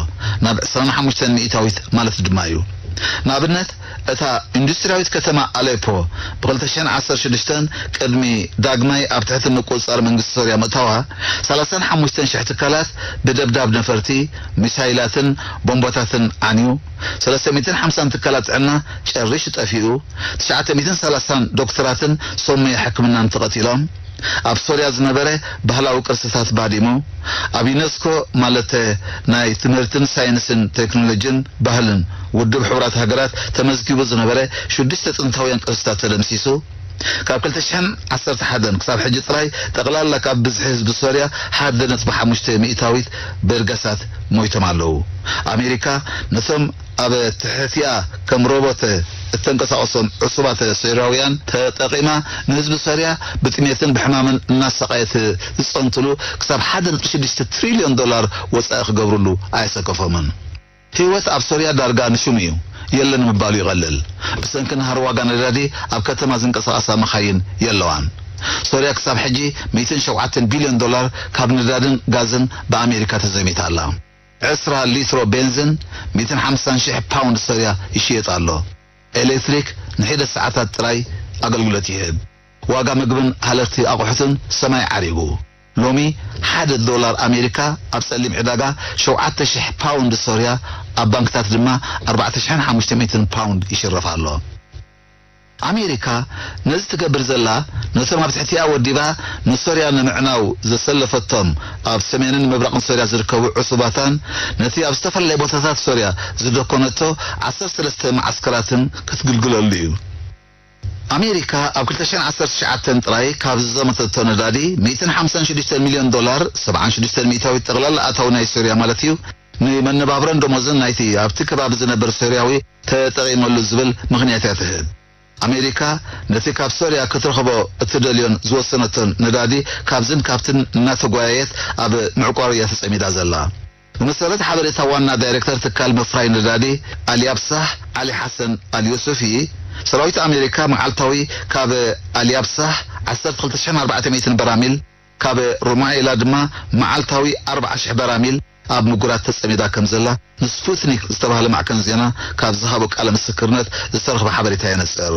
ናብ ዕስራን ሓሙሽተን ሚእታዊት ማለት ድማ እዩ። ንኣብነት እታ ኢንዱስትርያዊት ከተማ ኣሌፖ ብ ክልተ ሽሕን ዓሰርተ ሽዱሽተን ቅድሚ ዳግማይ ኣብ ትሕቲ ምቁጽጻር መንግስቲ ሶርያ ምእታዋ ሰላሳን ሓሙሽተን ሽሕ ትካላት ብደብዳብ ነፈርቲ፣ ሚሳይላትን ቦምባታትን ዓንዩ፣ ሰለስተ ሚእትን ሓምሳን ትካላት ጥዕና ጨሪሹ ጠፊኡ፣ ትሽዓተ ሚእትን ሰላሳን ዶክተራትን ሰብ ሞያ ሕክምናን ተቐቲሎም፣ ኣብ ሶርያ ዝነበረ ባህላዊ ቅርስታት ባዲሙ፣ ኣብ ዩኔስኮ ማለት ናይ ትምህርትን ሳይንስን ቴክኖሎጂን ባህልን ውድብ ሕቡራት ሃገራት ተመዝጊቡ ዝነበረ ሽዱሽተ ጥንታውያን ቅርስታት ተደምሲሱ፣ ካብ ክልተ ሽሕን ዓሰርተ ሓደን ክሳብ ሕጂ ጥራይ ጠቕላላ ካብ ብዝሒ ህዝቢ ሶርያ ሓደ ነጥቢ ሓሙሽተ ሚእታዊት በርጋሳት ሞይቶም ኣለዉ። ኣሜሪካ ነቶም ኣብ ትሕቲኣ ከም ሮቦት እተንቀሳቐሶም ዕሱባት ሶርያውያን ተጠቒማ ንህዝቢ ሶርያ ብጥሜትን ብሕማምን እናሰቓየት ዝጸንትሉ ክሳብ ሓደ ነጥቢ ሽዱሽተ ትሪልዮን ዶላር ወጻኢ ክገብርሉ ኣየሰከፎምን። ህይወት ኣብ ሶርያ ዳርጋ ንሽሙ እዩ፣ የለን ምባሉ ይቐልል። ብሰንኪ ንሃር ዋጋ ነዳዲ ኣብ ከተማ ዝንቀሳቐሳ መኻይን የለዋን። ሶርያ ክሳብ ሕጂ ሚእትን ሸውዓተን ቢልዮን ዶላር ካብ ነዳድን ጋዝን ብኣሜሪካ ተዘሚታ ኣላ። ዕስራ ሊትሮ ቤንዝን ሚእትን ሓምሳን ሽሕ ፓውንድ ሶርያ ይሽየጥ ኣሎ። ኤሌክትሪክ ንሒደት ሰዓታት ጥራይ ኣገልግሎት ይህብ። ዋጋ ምግብን ሃለኽቲ ኣቑሑትን ሰማይ ዓሪጉ። ሎሚ ሓደ ዶላር ኣሜሪካ ኣብ ጸሊም ዕዳጋ ሸውዓተ ሽሕ ፓውንድ ሶርያ፣ ኣብ ባንክታት ድማ ኣርባዕተ ሽሕን ሓሙሽተ ሚእትን ፓውንድ ይሽረፍ ኣሎ። ኣሜሪካ ነዚ ትገብር ዘላ ነቶም ኣብ ትሕቲኣ ወዲባ ንሶርያ ንምዕናው ዘሰለፈቶም ኣብ ሰሜንን ምብራቕን ሶርያ ዝርከቡ ዕሱባታን ነቲ ኣብ ዝተፈላለየ ቦታታት ሶርያ ዝደኮነቶ ዓሰርተ ሰለስተ መዓስከራትን ክትግልግለሉ እዩ። ኣሜሪካ ኣብ ክልተ ሽሕን ዓሰርተ ትሽዓተን ጥራይ ካብ ዝዘመተቶ ነዳዲ ሚእትን ሓምሳን ሽዱሽተ ሚልዮን ዶላር፣ ሰብዓን ሽዱሽተ ሚእታዊት ጠቕላላ ኣታዊ ናይ ሶርያ ማለት እዩ፣ ንመነባብሮን ደሞዝን ናይቲ ኣብቲ ከባቢ ዝነብር ሶርያዊ ተጠቒመሉ ዝብል ምኽንያት እያ ትህብ። ኣሜሪካ ነቲ ካብ ሶርያ ክትረኽቦ እትደልዮን ዝወሰነቶን ነዳዲ ካብዝን ካብትን እናተጓየየት ኣብ ምዕቋሩ እያ ተጸሚዳ ዘላ። ብመሰረት ሓበሬታ ዋና ዳይሬክተር ትካል ምፍራይ ነዳዲ ኣልያብሳህ ዓሊ ሓሰን ኣልዩሱፊ፣ ሰራዊት ኣሜሪካ መዓልታዊ ካብ ኣልያብሳህ ዓሰርተ ክልተ ሽሕን ኣርባዕተ ሚእትን በራሚል፣ ካብ ሩማኤላ ድማ መዓልታዊ ኣርብዓ ሽሕ በራሚል ኣብ ምጉራት ተጸሚዳ ከም ዘላ ንስፑትኒክ ዝተባህለ ማዕከን ዜና ካብ ዝሃቦ ቃለ ምስክርነት ዝተረኽበ ሓበሬታ የነጽር።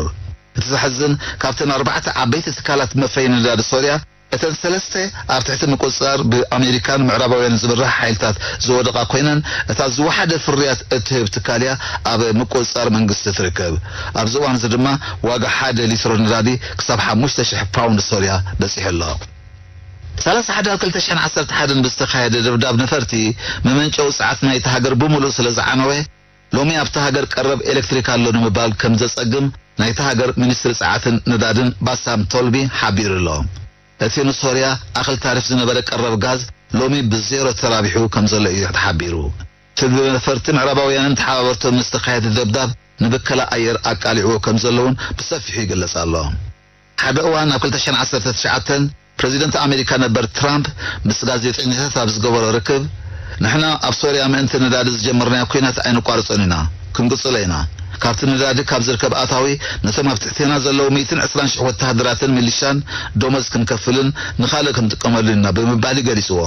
እቲ ዘሕዝን፣ ካብተን ኣርባዕተ ዓበይቲ ትካላት መፍረዪ ነዳዲ ሶርያ፣ እተን ሰለስተ ኣብ ትሕቲ ምቁጽጻር ብኣሜሪካን ምዕራባውያንን ዝምራሕ ሓይልታት ዝወደቓ ኮይነን፣ እታ ዝወሓደ ፍርያት እትህብ ትካል እያ ኣብ ምቁጽጻር መንግስቲ ትርከብ። ኣብዚ እዋን እዚ ድማ ዋጋ ሓደ ሊትሮ ነዳዲ ክሳብ ሓሙሽተ ሽሕ ፓውንድ ሶርያ በጺሑ ኣሎ። ሰላሳ ሓዳር ክልተ ሽሕን ዓሰርተ ሓደን ብዝተኻየደ ደብዳብ ነፈርቲ፣ መመንጨዊ ጸዓት ናይታ ሃገር ብምሉእ ስለ ዝዓነወ፣ ሎሚ ኣብታ ሃገር ቀረብ ኤሌክትሪክ ኣሎ ንምባል ከም ዘጸግም ናይታ ሃገር ሚኒስትሪ ጸዓትን ነዳድን ባሳም ቶልቢ ሓቢሩ ኣሎ። እቲ ንሶርያ ኣኽል ታሪፍ ዝነበረ ቀረብ ጋዝ ሎሚ ብዜሮ ተራቢሑ ከም ዘሎ እዩ ተሓቢሩ። እቲ ብመፈርቲ ምዕራባውያንን ተሓባበርቶም ዝተኻየደ ደብዳብ ንብከላ ኣየር ኣቃሊዕዎ ከም ዘሎ እውን ብሰፊሑ ይግለጽ ኣሎ። ሓደ እዋን ኣብ ክልተ ሽሕን ዓሰርተ ትሽዓተን ፕረዚደንት ኣሜሪካ ነበር ትራምፕ ምስ ጋዜጠኛታት ኣብ ዝገበሮ ርክብ፣ ንሕና ኣብ ሶርያ ምእንቲ ነዳዲ ዝጀመርናዮ ኲናት ኣይንቋርጾን ኢና፣ ክንቅጽሎ ኢና። ካብቲ ነዳዲ ካብ ዝርከብ ኣታዊ ነቶም ኣብ ትሕቴና ዘለዉ ሚእትን ዕስራን ሽሕ ወተሃደራትን ሚሊሻን ደሞዝ ክንከፍልን ንኻልእ ክንጥቀመሉን ኢና ብምባል እዩ ገሊጽዎ።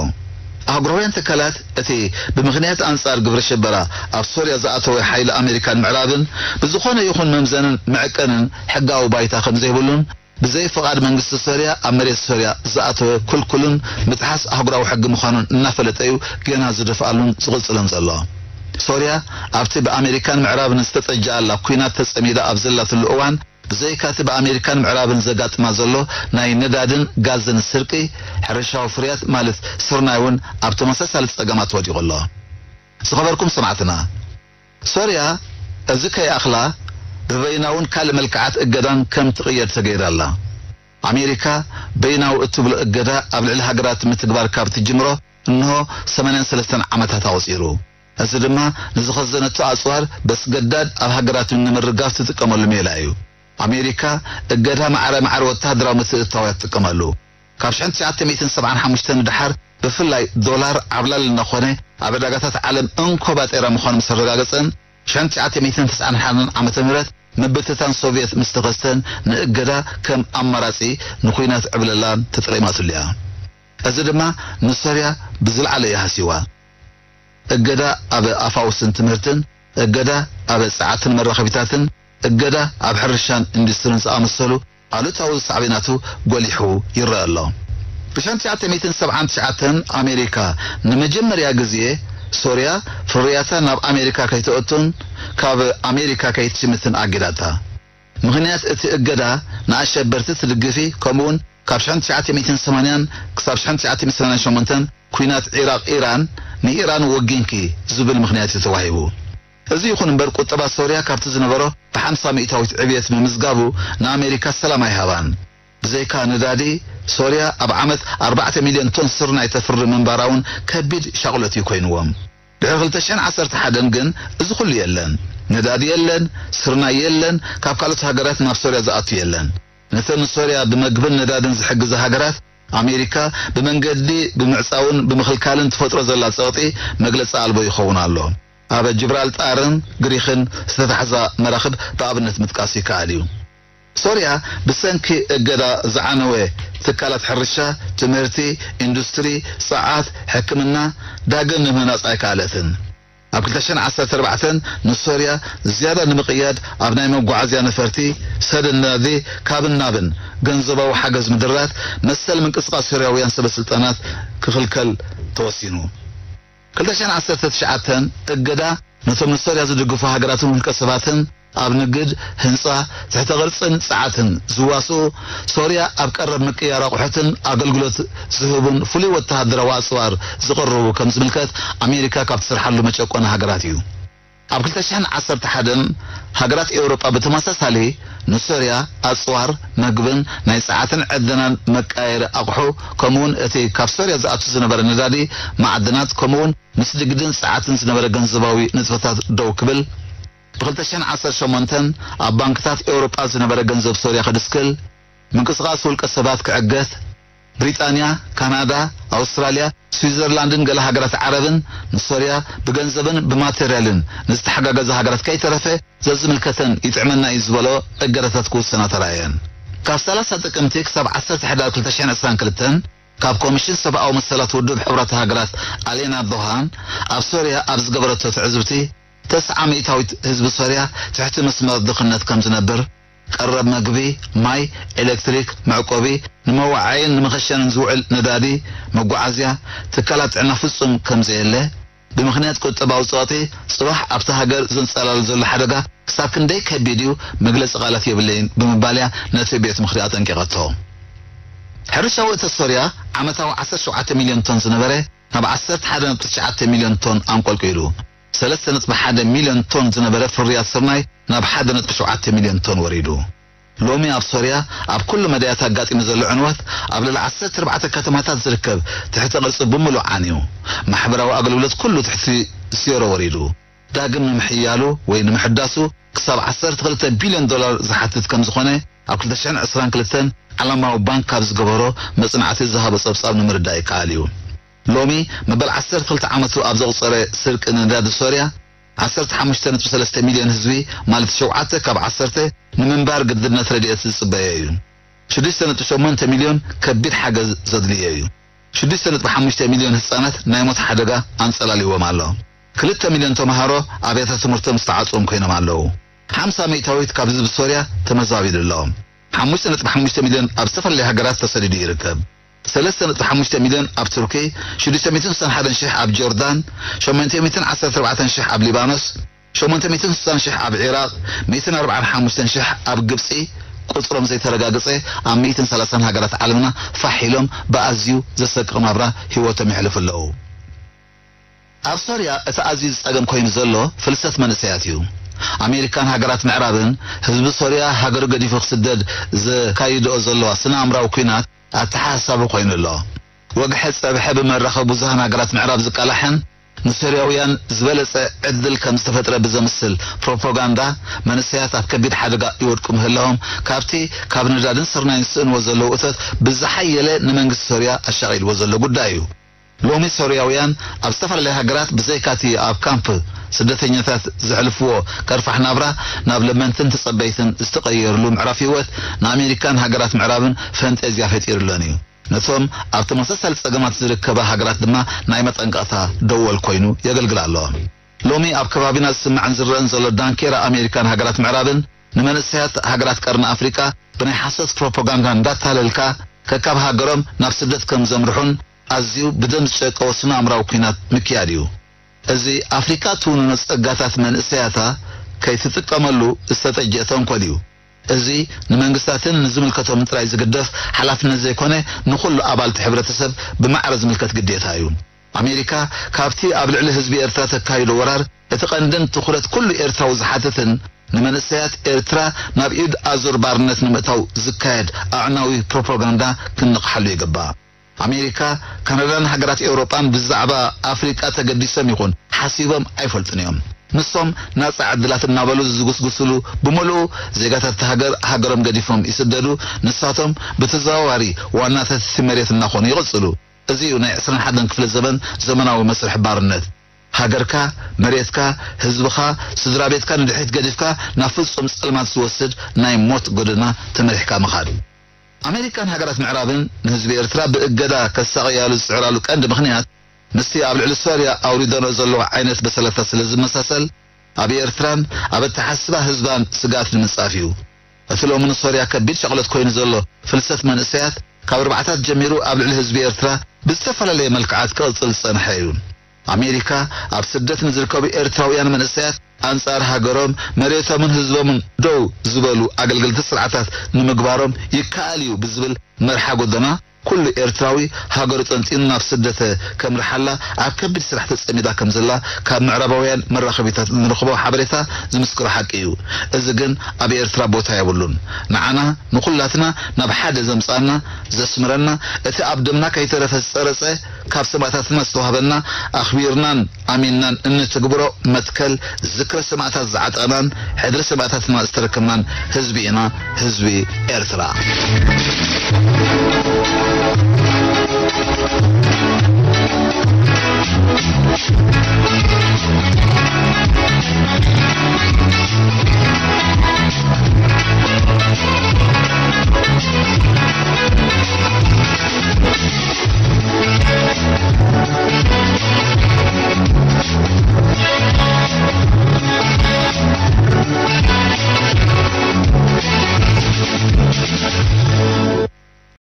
ኣህጉራውያን ትካላት እቲ ብምኽንያት ኣንጻር ግብረ ሽበራ ኣብ ሶርያ ዝኣተወ ሓይሊ ኣሜሪካን ምዕራብን ብዝኾነ ይኹን መምዘንን መዐቀንን ሕጋዊ ባይታ ከም ዘይብሉን ብዘይ ፍቓድ መንግስቲ ሶርያ ኣብ መሬት ሶርያ ዝኣተወ ክልኩልን ምጥሓስ ኣህጉራዊ ሕጊ ምዃኑን እናፈለጠ እዩ ገና ዝደፍኣሉን ዝቕጽልን ዘሎ። ሶርያ ኣብቲ ብኣሜሪካን ምዕራብን ዝተጠጀኣላ ኲናት ተጸሚዳ ኣብ ዘላትሉ እዋን ብዘይካቲ ብኣሜሪካን ምዕራብን ዘጋጥማ ዘሎ ናይ ነዳድን ጋዝን ስርቂ፣ ሕርሻዊ ፍርያት ማለት ስርናይ እውን ኣብ ተመሳሳሊ ጸገማት ወዲቑ ኣሎ። ዝኸበርኩም ሰማዕትና፣ ሶርያ እዚ ከይኣኽላ ብበይናውን ካልእ መልክዓት እገዳን ከም ትቕየድ ተገይራ ኣላ። ኣሜሪካ በይናዊ እትብሎ እገዳ ኣብ ልዕሊ ሃገራት ምትግባር ካብ ትጅምሮ እንሆ ሰማንያን ሰለስተን ዓመታት ኣቑጺሩ። እዚ ድማ ንዝኸዘነቶ ኣጽዋር በስገዳድ ኣብ ሃገራት ንምርጋፍ ትጥቀመሉ ሜላ እዩ። ኣሜሪካ እገዳ ማዕረ ማዕረ ወተሃደራዊ ምትእትታዋት ትጥቀመሉ። ካብ ሽሕን ትሽዓተ ሚእትን ሰብዓን ሓሙሽተን ንደሓር ብፍላይ ዶላር ዓብላሊ እናኾነ ኣብ ዕዳጋታት ዓለም እንኮ ባጤራ ምዃኑ ምስ ኣረጋገጸን ሽሕን ትሽዓተ ሚእትን ተስዓን ሓደን ዓመተ ምህረት ምብትታን ሶቭየት ምስ ተኸስተን ንእገዳ ከም ኣማራጺ ንኹናት ዕብለላ ተጠቒማትሉ እያ። እዚ ድማ ንሶርያ ብዝለዓለ እዩ ሃሲዋ። እገዳ ኣብ ኣፋውስን ትምህርትን፣ እገዳ ኣብ ጸዓትን መራኸቢታትን፣ እገዳ ኣብ ሕርሻን ኢንዱስትሪን ዝኣመሰሉ ኣሉታዊ ሳዕቤናቱ ጎሊሑ ይረአ ኣሎ። ብሽሕን ትሽዓተ ሚእትን ሰብዓን ትሽዓተን ኣሜሪካ ንመጀመርያ ግዜ ሶርያ ፍርያታ ናብ ኣሜሪካ ከይተእቱን ካብ ኣሜሪካ ከይትሽምትን ኣጊዳታ። ምኽንያት እቲ እገዳ ንኣሸበርቲ ትድግፊ ከምኡውን ካብ ሽሕን ትሽዓተ ሚእትን ሰማንያን ክሳብ ሽሕን ትሽዓተ ሚእትን ሰማንያን ሸሞንተን ኲናት ዒራቕ ኢራን ንኢራን ወጊንኪ ዝብል ምኽንያት እዩ ተዋሂቡ። እዚ ይኹን እምበር ቁጠባ ሶርያ ካብቲ ዝነበሮ ብሓምሳ ሚእታዊት ዕብየት ምምዝጋቡ ንኣሜሪካ ሰላም ኣይሃባን። ብዘይካ ነዳዲ ሶርያ ኣብ ዓመት ኣርባዕተ ሚልዮን ቶን ስርናይ ተፍሪ ምንባራ እውን ከቢድ ሻቕሎት እዩ ኮይንዎም። ድሕሪ ክልተ ሽሕን ዓሰርተ ሓደን ግን እዚ ኩሉ የለን። ነዳዲ የለን፣ ስርናይ የለን፣ ካብ ካልኦት ሃገራት ናብ ሶርያ ዝኣቱ የለን። ነተን ንሶርያ ብመግብን ነዳድን ዝሕግዛ ሃገራት ኣሜሪካ ብመንገዲ ብምዕጻውን ብምኽልካልን ትፈጥሮ ዘላ ጸቕጢ መግለጺ ኣልቦ ይኸውን ኣሎ። ኣብ ጅብራልጣርን ግሪኽን ዝተታሕዛ መራኽብ ብኣብነት ምጥቃስ ይከኣል እዩ። ሶርያ ብሰንኪ እገዳ ዝዓነወ ትካላት ሕርሻ፣ ትምህርቲ፣ ኢንዱስትሪ፣ ጸዓት፣ ሕክምና ዳግም ንምህናጽ ኣይከኣለትን። ኣብ ክልተ ሽሕን ዓሰርተ ኣርባዕተን ንሶርያ ዝያዳ ንምቕያድ ኣብ ናይ መጓዓዝያ ነፈርቲ፣ ሰደድ ነዳዲ ካብን ናብን ገንዘባዊ ሓገዝ ምድራት መሰል ምንቅስቓስ ሶርያውያን ሰበ ስልጣናት ክኽልከል ተወሲኑ። ክልተ ሽሕን ዓሰርተ ትሽዓተን እገዳ ነቶም ንሶርያ ዝድግፉ ሃገራትን ውልቀ ሰባትን ኣብ ንግድ፣ ህንጻ፣ ትሕተ ቅርጽን ጸዓትን ዝዋስኡ ሶርያ ኣብ ቀረብ ምቅያር ኣቑሑትን ኣገልግሎት ዝህቡን ፍሉይ ወተሃደራዊ ኣጽዋር ዝቕርቡ ከም ዝምልከት ኣሜሪካ ካብ ትሰርሓሉ መጨቆኒ ሃገራት እዩ። ኣብ ክልተ ሽሕን ዓሰርተ ሓደን ሃገራት ኤውሮጳ ብተመሳሳሊ ንሶርያ ኣጽዋር፣ መግብን ናይ ጸዓትን ዕደናን መቃየሪ ኣቑሑ ከምኡውን እቲ ካብ ሶርያ ዝኣቱ ዝነበረ ነዳዲ፣ ማዕድናት ከምኡውን ምስ ንግድን ጸዓትን ዝነበረ ገንዘባዊ ንጥፈታት ደው ክብል፣ ብ ክልተ ሽሕን ዓሰርተ ሸሞንተን ኣብ ባንክታት ኤውሮጳ ዝነበረ ገንዘብ ሶርያ ክድስክል፣ ምንቅስቓስ ውልቀ ሰባት ክዕገት፣ ብሪጣንያ፣ ካናዳ፣ ኣውስትራልያ፣ ስዊዘርላንድን ገለ ሃገራት ዓረብን ንሶርያ ብገንዘብን ብማቴርያልን ንዝተሓጋገዛ ሃገራት ከይተረፈ ዘዝምልከተን ይጥዕመና እዩ ዝበሎ እገዳታት ክውሰና ተራእየን። ካብ ሰላሳ ጥቅምቲ ክሳብ ዓሰርተ ሕዳር ክልተ ሽሕን ዕስራን ክልተን ካብ ኮሚሽን ሰብኣዊ መሰላት ውድብ ሕቡራት ሃገራት ኣሌና ዶሃን ኣብ ሶርያ ኣብ ዝገበረቶ ትዕዝብቲ፣ ተስዓ ሚእታዊት ህዝቢ ሶርያ ትሕቲ መስመር ድኽነት ከም ዝነብር፣ ቀረብ መግቢ፣ ማይ፣ ኤሌክትሪክ፣ መዕቆቢ፣ ንመወዓይን ንመኸሸንን ዝውዕል ነዳዲ፣ መጓዓዝያ፣ ትካላት ጥዕና ፍጹም ከም ዘየለ፣ ብምኽንያት ቁጠባዊ ጸቕጢ ጽባሕ ኣብታ ሃገር ዘንጸላሉ ዘሎ ሓደጋ ክሳብ ክንደይ ከቢድ እዩ፣ መግለጺ ቃላት የብለይን ብምባል እያ ነቲ ቤት ምኽሪ ኣጠንቂቐቶ። ሕርሻዊ እቶት ሶርያ ዓመታዊ ዓሰርተ ሸውዓተ ሚልዮን ቶን ዝነበረ ናብ ዓሰርተ ሓደ ነጥቢ ትሽዓተ ሚልዮን ቶን ኣንቆልቂሉ፣ ሰለስተ ነጥቢ ሓደ ሚልዮን ቶን ዝነበረ ፍርያት ስርናይ ናብ ሓደ ነጥቢ ሸውዓተ ሚልዮን ቶን ወሪዱ። ሎሚ ኣብ ሶርያ ኣብ ኩሉ መዳያት ኣጋጢሙ ዘሎ ዕንወት ኣብ ልዕሊ ዓሰርተ ኣርባዕተ ከተማታት ዝርከብ ትሕቲ ቅርጺ ብምሉእ ዓንዩ፣ ማሕበራዊ ኣገልግሎት ኩሉ ትሕቲ ዜሮ ወሪዱ። ዳግም ንምሕያሉ ወይ ንምሕዳሱ ክሳብ ዓሰርተ ክልተ ቢልዮን ዶላር ዝሓትት ከም ዝኾነ ኣብ ክልተ ሽሕን ዕስራን ክልተን ዓለማዊ ባንክ ካብ ዝገበሮ መጽናዕቲ ዝሃቦ ጸብጻብ ንምርዳእ ይከኣል እዩ። ሎሚ መበል ዓሰርተ ክልተ ዓመቱ ኣብ ዘቑጸረ ስርቂ ነዳዲ ሶርያ፣ ዓሰርተ ሓሙሽተ ነጥቢ ሰለስተ ሚልዮን ህዝቢ፣ ማለት ሸውዓተ ካብ ዓሰርተ፣ ንምንባር ግድነት ረድኤት ዝጽበዮ እዩ። ሽዱሽተ ነጥቢ ሸሞንተ ሚልዮን ከቢድ ሓገዝ ዘድልዮ እዩ። ሽዱሽተ ነጥቢ ሓሙሽተ ሚልዮን ህጻናት ናይ ሞት ሓደጋ ኣንጸላልይዎም ኣሎ። ክልተ ሚልዮን ተምሃሮ ኣብያተ ትምህርቶም ዝተዓጽዎም ኮይኖም ኣለዉ። ሓምሳ ሚእታዊት ካብ ህዝቢ ሶርያ ተመዛቢሉ ኣሎ። ሓሙሽተ ነጥቢ ሓሙሽተ ሚልዮን ኣብ ዝተፈላለያ ሃገራት ተሰዲዱ ይርከብ። ሰለስተ ነጥቢ ሓሙሽተ ሚልዮን ኣብ ቱርኪ፣ ሽዱሽተ ሚእትን ስሳን ሓደን ሽሕ ኣብ ጆርዳን፣ ሸሞንተ ሚእትን ዓሰርተ ኣርባዕተን ሽሕ ኣብ ሊባኖስ፣ ሸሞንተ ሚእትን ስሳን ሽሕ ኣብ ዒራቕ፣ ሚእትን ኣርባዓን ሓሙሽተን ሽሕ ኣብ ግብጺ፣ ቁጽሮም ዘይተረጋገጸ ኣብ ሚእትን ሰላሳን ሃገራት ዓለምና ፋሕ ኢሎም ብኣዝዩ ዘሰቅቕ ናብራ ህይወቶም የሕልፉ ኣለዉ። ኣብ ሶርያ እቲ ኣዝዩ ዝጸገም ኮይኑ ዘሎ ፍልሰት መንእሰያት እዩ። ኣሜሪካን ሃገራት ምዕራብን ህዝቢ ሶርያ ሃገሩ ገዲፉ ክስደድ ዘካይድኦ ዘለዋ ስነ ኣእምራዊ ኲናት ኣተሓሳሳቢ ኮይኑ ኣሎ። ወግሐ ጸብሐ ብመራኸቢ ብዙሃን ሃገራት ምዕራብ ዝቃላሐን ንሶርያውያን ዝበለጸ ዕድል ከም ዝተፈጥረ ብዘምስል ፕሮፓጋንዳ መንእሰያት ኣብ ከቢድ ሓደጋ ይወድቁ ምህላዎም ካብቲ ካብ ነዳድን ስርናይን ዝስእንዎ ዘለዉ እቶት ብዝሓየለ ንመንግስቲ ሶርያ ኣሻቒልዎ ዘሎ ጉዳይ እዩ። ሎሚ ሶርያውያን ኣብ ዝተፈላለያ ሃገራት ብዘይካቲ ኣብ ካምፕ ስደተኛታት ዘሕልፍዎ ከርፋሕ ናብራ ናብ ለመንትን ተጸበይትን ዝተቐየርሉ ምዕራፍ ህይወት ንኣሜሪካን ሃገራት ምዕራብን ፈንጠዝያ ፈጢሩለን እዩ። ነቶም ኣብ ተመሳሳሊ ጸገማት ዝርከባ ሃገራት ድማ ናይ መጠንቀቕታ ደወል ኮይኑ የገልግል ኣሎ። ሎሚ ኣብ ከባቢና ዝስማዕን ዝረአን ዘሎ ዳንኬራ ኣሜሪካን ሃገራት ምዕራብን ንመንእሰያት ሃገራት ቀርኒ ኣፍሪቃ ብናይ ሓሶት ፕሮፓጋንዳ እንዳታለልካ ከካብ ሃገሮም ናብ ስደት ከም ዘምርሑን ኣዝዩ ብደም ዝጨቀወ ስነ ኣእምራዊ ኲናት ምክያድ እዩ። እዚ ኣፍሪቃ ትውንኖ ጸጋታት መንእሰያታ ከይትጥቀመሉ ዝተጠጀ ተንኮል እዩ። እዚ ንመንግስታትን ንዝምልከቶምን ጥራይ ዝግደፍ ሓላፍነት ዘይኮነ ንኹሉ ኣባልቲ ሕብረተሰብ ብማዕረ ዝምልከት ግዴታ እዩ። ኣሜሪካ ካብቲ ኣብ ልዕሊ ህዝቢ ኤርትራ ተካይዶ ወራር እቲ ቀንድን ትኹረት ኩሉ ኤርትራዊ ዝሓትትን ንመንእሰያት ኤርትራ ናብ ኢድ ኣዙር ባርነት ንምእታው ዝካየድ ኣዕናዊ ፕሮፓጋንዳ ክንነቕሓሉ ይግባእ። ኣሜሪካ፣ ካናዳን ሃገራት ኤውሮጳን ብዛዕባ ኣፍሪቃ ተገዲሶም ይኹን ሓሲቦም ኣይፈልጡን እዮም። ንሶም ናጻ ዕድላት እናበሉ ዝጉስጉስሉ ብምሉኡ ዜጋታት እታ ሃገር ሃገሮም ገዲፎም ይስደዱ፣ ንሳቶም ብተዘዋዋሪ ዋናታት እቲ መሬት እናኾኑ ይቕጽሉ። እዚ እዩ ናይ ዕስራን ሓደን ክፍለ ዘመን ዘመናዊ መስርሕ ባርነት። ሃገርካ፣ መሬትካ፣ ህዝብኻ፣ ስድራ ቤትካ ንድሕሪት ገዲፍካ ናብ ፍጹም ጸልማት ዝወስድ ናይ ሞት ጎደና ተመሪሕካ ምኻድ። ኣሜሪካን ሃገራት ምዕራብን ንህዝቢ ኤርትራ ብእገዳ ከሳቕያሉ ዝጽዕራሉ ቀንዲ ምኽንያት ምስቲ ኣብ ልዕሊ ሶርያ ኣውሪደንኦ ዘለዋ ዓይነት በሰላታት ስለ ዝመሳሰል ኣብ ኤርትራን ኣብ ኣተሓስባ ህዝባን ስግኣት ንምንጻፍ እዩ። እቲ ሎሚ ንሶርያ ከቢድ ሻቕሎት ኮይኑ ዘሎ ፍልሰት መንእሰያት ካብ ኣርባዓታት ጀሚሩ ኣብ ልዕሊ ህዝቢ ኤርትራ ብዝተፈላለየ መልክዓት ክቕጽል ዝጸንሐ እዩ። ኣሜሪካ ኣብ ስደት ንዝርከቡ ኤርትራውያን መንእሰያት ኣንጻር ሃገሮም፣ መሬቶምን ህዝቦምን ደው ዝበሉ ኣገልገልቲ ስርዓታት ንምግባሮም ይከኣል እዩ ብዝብል መርሓ ጎደና ኩሉ ኤርትራዊ ሃገሩ ጠንጢኑ ናብ ስደት ከምርሓላ ኣብ ከቢድ ስራሕ ተጸሚዳ ከም ዘላ ካብ ምዕራባውያን መራኸቢታት እንረኽቦ ሓበሬታ ዝምስክሮ ሓቂ እዩ። እዚ ግን ኣብ ኤርትራ ቦታ የብሉን። ንዓና ንኹላትና ናብ ሓደ ዘምጻና ዘስምረና እቲ ኣብ ደምና ከይተረፈ ዝጸረጸ ካብ ሰማእታትና ዝተዋህበና ኣኽቢርናን ኣሚንናን እንትግብሮ መትከል ዝክረ ሰማእታት ዝዓጠቕናን ሕድሪ ሰማእታትና ዝተረከብናን ህዝቢ ኢና፣ ህዝቢ ኤርትራ።